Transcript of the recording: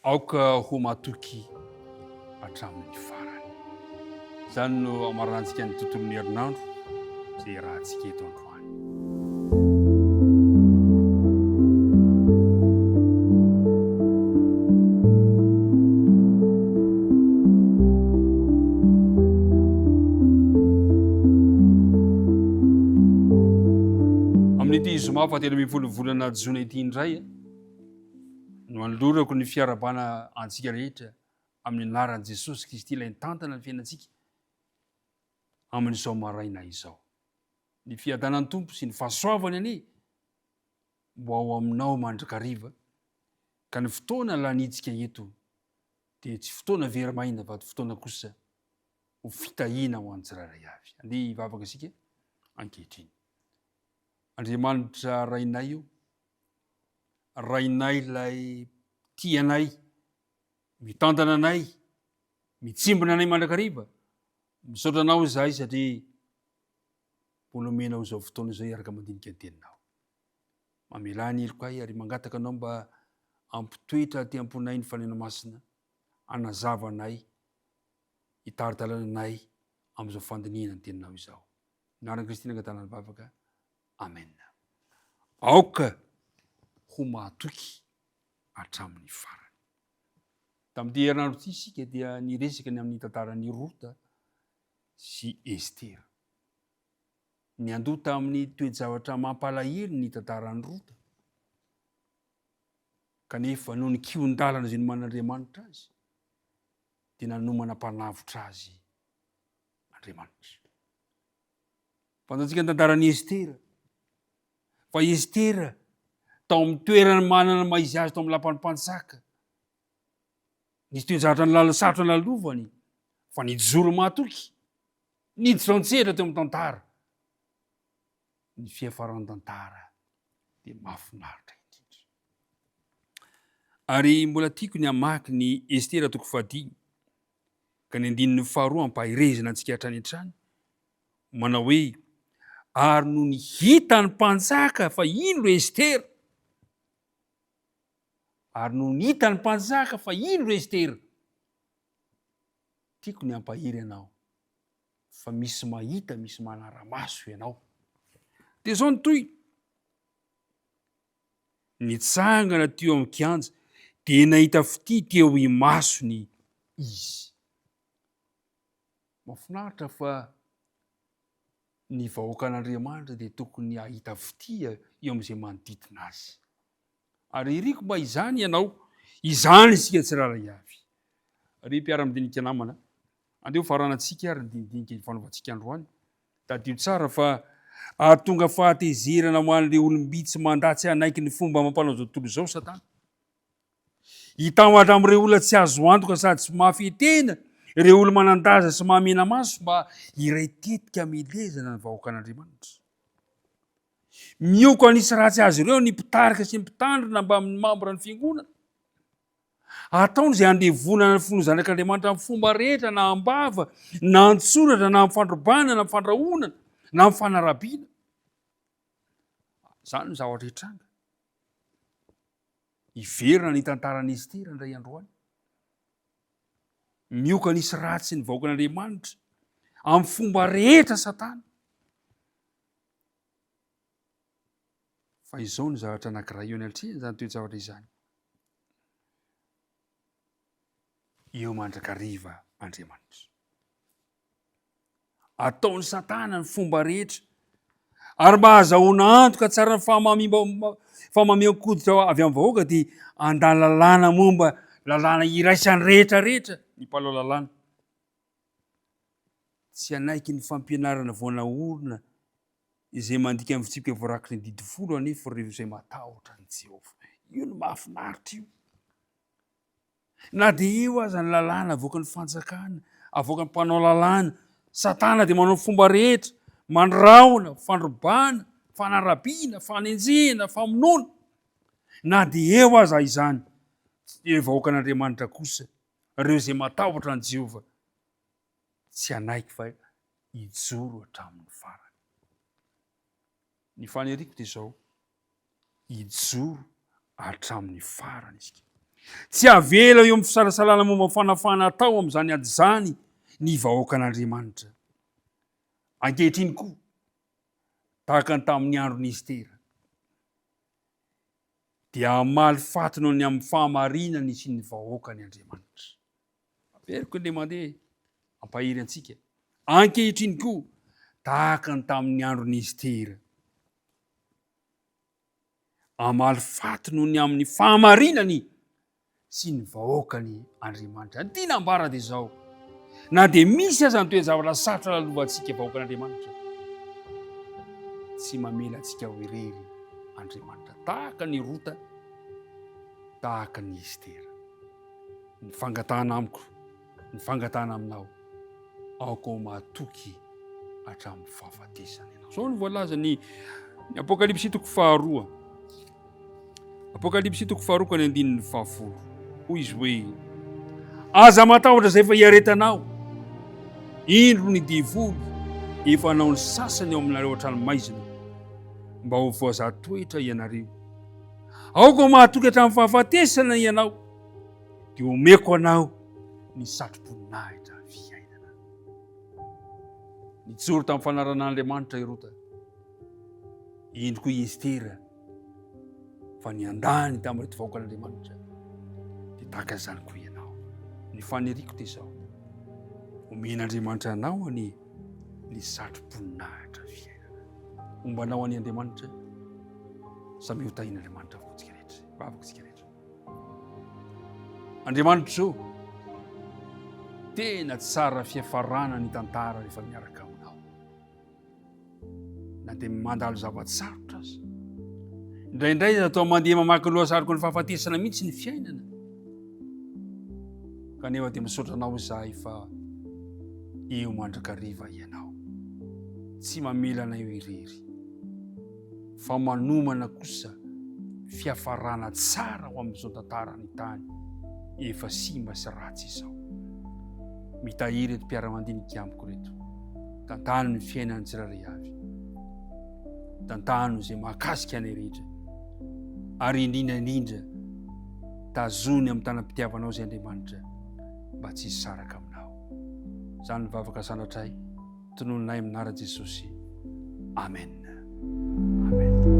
Aoka ho matoky hatramin'ny farany. Izany no amaranantsika ny tontolon'ny herinandro izay iarahantsika eto androany. Amin'ity zoma faha-13 volana jona ity indray no anolorako ny fiarahabana antsika rehetra amin'ny anaran'i Jesosy Kristy ilay nitantana ny fiainantsika amin'izao maraina izao. Ny fiadanan'ny Tompo sy ny fahasoavany anie mbo ao aminao mandrakariva ka ny fotoana lanintsika eto dia tsy fotoana very maina fa fotoana kosa ho fitahiana ho an'ny tsirairay avy. Andeha hivavaka isika ankehitriny. Andriamanitra Rainay o, Rainay ilay tia anay, mitantana anay, mitsimbina anay mandrakariva. Misaotra anao izahay satria mbola omenao izao fotoana izao hiaraka mandinika ny teninao. Mamelà ny helokay ary mangataka anao mba hampitoetra aty am-ponay ny Fanahinao Masina, hanazava anay, hitari-dalana anay amin'izao fandinihana ny teninao izao. Anaran'i Kristy nangatahana ny vavaka. Amen. Aoka ho mahatoky hatramin'ny farany. Tamin'ity herinandro ity isika dia niresaka ny amin'ny tantaran'i Rota sy Estera. Niandoha tamin'ny toe-javatra mampalahelo ny tantaran'i Rota. Kanefa noho ny kihon-dalana izay noman'Andriamanitra azy, dia nanomana mpanavotra azy Andriamanitra. Fantatsika ny tantaran'i Estera. Fa Estera, tao amin'ny toerana manana ny maha izy azy tao amin'ny lapan'ny mpanjaka, nisy toe-javatra nilala sarotra nalovany, fa nijoro mahatoky, niditra an-tsehatra teo amin'ny tantara. Ny fiafaran'ny tantara dia mahafinaritra indrindra. Ary mbola tiako ny hamaky ny Estera toko fahadimy, ka ny andininy faharoa ampaherezana antsika hatrany hatrany, manao hoe, Ary nony hitan'ny mpanjaka fa indro Estera, ary nony hitan'ny mpanjaka fa indro Estera, tiako ny hampahery anao fa misy mahita, misy manara-maso ianao. Dia izao ny tohiny, Nitsangana teo amin'ny kianja, dia nahita fitia teo imasony izy. Mahafinaritra fa ny vahoakan'Andriamanitra dia tokony hahita fitia eo amin'izay manodidina azy. Ary iriko mba izany ianao, izany isika tsirairay avy. Ry mpiara-midinika namana, andeha ho faranantsika ary ny dinidinika ifanaovantsika androany. Tadidio tsara fa hahatonga fahatezerana ho an'ireo olom-bitsy mandà tsy hanaiky ny fomba amam-panao izao tontolo izao Satana. Hitambatra amin'ireo olona tsy azo antoka sady tsy mahafehy tena, ireo olo-manan-daza sy mahamena-maso mba hiray tetika hamelezana ny vahoakan'Andriamanitra. Mioko hanisy ratsy azy ireo ny mpitarika sy ny mpitandrina mbamin'ny mambran'ny fiangonana. Ataony izay handevonana ny fon'ny zanak'Andriamanitra amin'ny fomba rehetra, na am-bava, na an-tsoratra, na amin'ny fandrobana, na amin'ny fandrahonana, na amin'ny fanarabiana. Izany no zavatra hitranga. Hiverina ny tantaran'i Estera indray androany. Mioka nisy ratsy ny vahoakan'Andriamanitra amin'ny fomba rehetra Satana. Fa izao ny zavatra anankiray eo anatrehan' izany toe-javatra izany. Eo mandrakariva Andriamanitra. Ataon'i Satana ny fomba rehetra ary mba hahazahoana antoka tsara ny fahamamian-koditra avy amin'ny vahoaka dia handany lalàna momba lalàna iraisan'ny rehetra rehetra ny mpanao lalàna. Tsy hanaiky ny fampianarana vao naorina izay mandika ny fitsipika voarakitry ny Didy Folo anefa ireo izay matahotra an'i Jehovah. Io no mahafinaritra io. Na dia eo aza ny lalàna avoakan'ny fanjakana, avoakan'ny mpanao lalàna, Satana dia manao ny fomba rehetra, mandrahona, fandrobana, fanarabiana, fanenjehana, famonoana. Na dia eo aza izany, ireo vahoakan'Andriamanitra kosa, ireo izay matahotra an'i Jehovah, tsy hanaiky fa hijoro hatramin'ny farany. Ny faniriako dia izao, hijoro hatramin'ny farany isika. Tsy avela eo amin'ny fisalasalana momba ny fanafahana atao amin'izany ady izany ny vahoakan'Andriamanitra. Ankehitriny koa, tahaka ny tamin'ny andron'i Estera, dia hamaly faty noho ny amin'ny fahamarinany sy ny vahoakany Andriamanitra. Averiko ilay mandeha hampahery antsika. Ankehitriny koa, tahaka ny tamin'ny andron'i Estera, hamaly faty noho ny amin'ny fahamarinany sy ny vahoakany Andriamanitra. Ny tiana ambara dia izao, na dia misy aza ny toe-javatra sarotra lalovantsika vahoakan'Andriamanitra, tsy mamela antsika ho irery Andriamanitra, tahaka ny Rota, tahaka ny Estera. Ny fangatahana amiko, ny fangatahana aminao, aoka ho mahatoky hatramin'ny fahafatesana ianao. Izao no voalaza ny ny Apokalypsy toko faharoa. Apokalypsy toko faharoa ka ny andininy fahafolo. Hoy izy hoe, Aza matahotra izay efa iaretanao. Indro ny devoly efa hanao ny sasany ao aminareo an-tranomaizina mba ho voazaha toetra ianareo. Aoka ho mahatoky hatramin'ny fahafatesana ianao, dia omeko anao ny satroboninahitra fiainana. Nijoro tamin'ny fanaran'Andriamanitra i Rota. Indro koa i Estera fa niandany tamin'ireto vahoakan'Andriamanitra. Dia tahaka izany koa ianao. Ny faniriako dia izao. Omen'Andriamanitra anao anie ny satroboninahitra fiainana. Homba anao anie Andriamanitra. Samy ho tahin'Andriamanitra avokoa tsika rehetra. Vavaka tsika rehetra. Andriamanitra o, tena tsara fiafarana ny tantara rehefa miaraka aminao. Na dia mandalo zava-tsarotra aza. Indraindray aza toa mandeha mamaky loha saroko ny fahafatesana mihitsy ny fiainana. Kanefa dia misaotra anao izahay fa eo mandrakariva ianao. Tsy mamela anay ho irery. Fa manomana kosa fiafarana tsara ho amin'izao tantaran'ny tany efa simba sy ratsy izao. Mitahiry eto mpiara-mandinika amiko ireto. Tantano ny fiainan'ny tsirairay avy. Tantano izay mahakasika anay rehetra. Ary indrindra indrindra, tazony amin'ny tanam-pitiavanao izay Andriamanitra mba tsy hisaraka aminao. Izany ny vavaka sanatray. Tonononay amin'ny anaran'i Jesosy. Amen. Amen.